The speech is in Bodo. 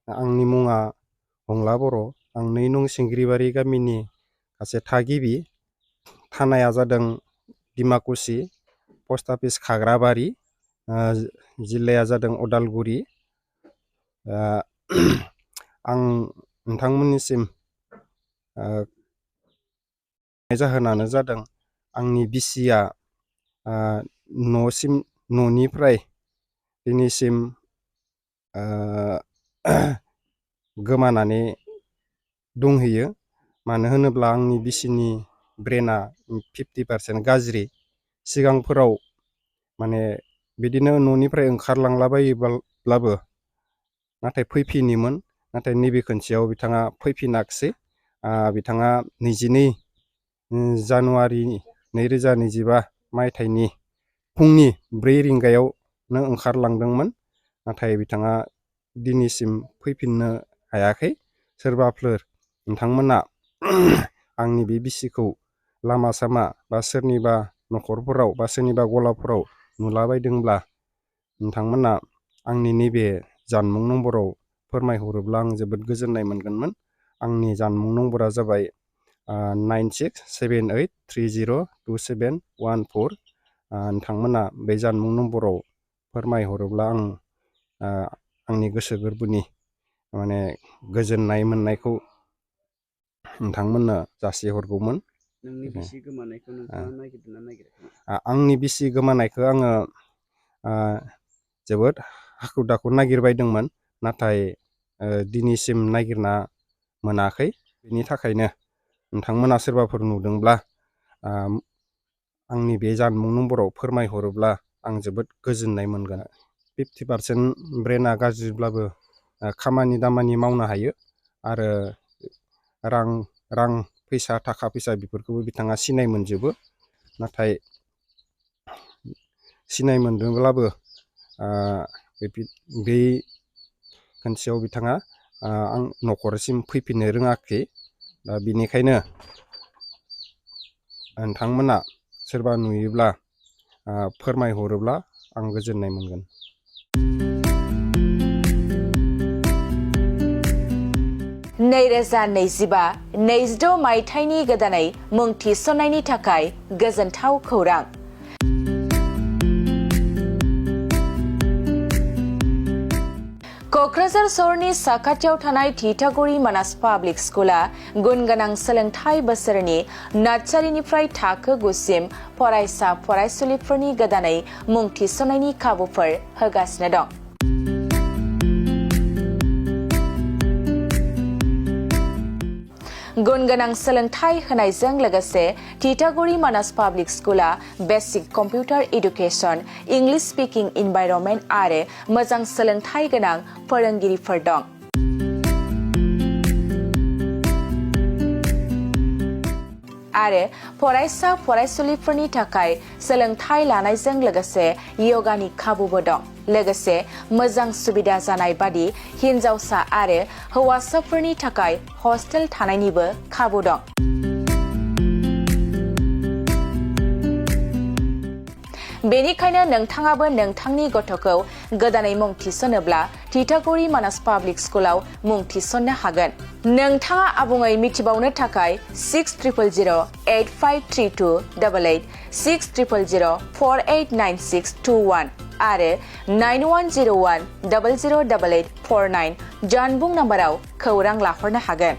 आंनि मुङा हंला बर'। आं 2 नं सिंग्रिबारि गामिनि सासे थागिबि। थानाया जादों डिमाकुसि, पस्ट अफिस खाग्राबारि, जिल्लाया जादों उदालगुरि। आं नोंथांमोननिसिम जाहोनानो जादों आंनि बिसिया न'निफ्राय दिनैसिम गोमानानै दंहैयो। मानो होनोब्ला आंनि बिसिनि ब्रेना 50% गाज्रि। सिगांफोराव माने बिदिनो न'निफ्राय ओंखारलांलाबायोब्लाबो नाथाय फैफिनोमोन। नाथाय नैबे खनसेयाव बिथाङा फैफिनाखिसै। बिथाङा 22 जानुवारि 2025 मायथाइनि फुंनि 4 रिंगायावनो ओंखारलांदोंमोन। नाथाय बिथाङा दिनैसिम फैफिननो हायाखै। सोरबाफोर नोंथांमोना आंनि बे बिसिखौ लामा सामा बा सोरनिबा न'खरफोराव बा सोरनिबा गलाफोराव नुलाबायदोंब्ला नोंथांमोना आंनि नैबे जानबुं नम्बराव फोरमायहरोब्ला आं जोबोद गोजोननाय मोनगोनमोन। आंनि जानबुं नम्बरा जाबाय 9678302714। नोंथांमोना बे जानबुं नम्बराव फोरमायहरोब्ला आं आंनि गोसो गोरबोनि माने गोजोननाय मोननायखौ नोंथांमोननो जासिहरगौमोन। नोंनि बिसि गोमानायखौ नोंथाङा नागिरदोंना नागिराखैमोन? आंनि बिसि गोमानायखौ आङो जोबोद हाखु दाखु नागिरबायदोंमोन। नाथाय दिनैसिम नागिरना मोनाखै। बेनि थाखायनो नोंथांमोना सोरबाफोर नुदोंब्ला आंनि बे जानबुं नम्बराव फोरमायहरोब्ला आं जोबोद गोजोननाय मोनगोन। 50% ब्रेना गाज्रिब्लाबो खामानि दामानि मावनो हायो आरो रां फैसा थाखा फैसा बेफोरखौबो बिथाङा सिनाय मोनजोबो। नाथाय सिनाय मोनदोंब्लाबो बे खनसेयाव बिथाङा आं न'खरसिम फैफिननो रोङाखै। दा बिनिखायनो नोंथांमोना सोरबा नुयोब्ला फोरमायहरोब्ला आं गोजोननाय मोनगोन। 2025-26 मायथाइनि गोदानै मुं थिसननायनि थाखाय गोजोनथाव खौरां। क'क्राझार सहरनि साखाथियाव थानाय थिथागुरि मानास पाब्लिक स्कुला गुन गोनां सोलोंथाइ बोसोरनि नार्सारिनिफ्राय थाखो 9 सिम फरायसा फरायसुलिफोरनि गोदानै मुं थिसननायनि खाबुफोर होगासिनो दं। गुन गोनां सोलोंथाइ होनायजों लोगोसे थिथागुरि मानास पाब्लिक स्कुला basic computer education, English speaking environment आरो मोजां सोलोंथाइ गोनां फोरोंगिरिफोर दं। आरो फरायसा फरायसुलिफोरनि थाखाय सोलोंथाइ लानायजों लोगोसे यगानि खाबुबो दं। लोगोसे मोजां सुबिदा जानाय बादि हिन्जावसा आरो हौवासाफोरनि थाखाय हस्टेल थानायनिबो खाबु दं। बेनिखायनो नोंथाङाबो नोंथांनि गथ'खौ गोदानै मुं थिसनोब्ला थिथागुरि मानास पाब्लिक स्कुलाव मुं थिसननो हागोन। नोंथाङा आबुङै मिथिबावनो थाखाय 6000853288, 6000489621 आरो 9101008849 जानबुं नाम्बाराव खौरां लाहरनो हागोन।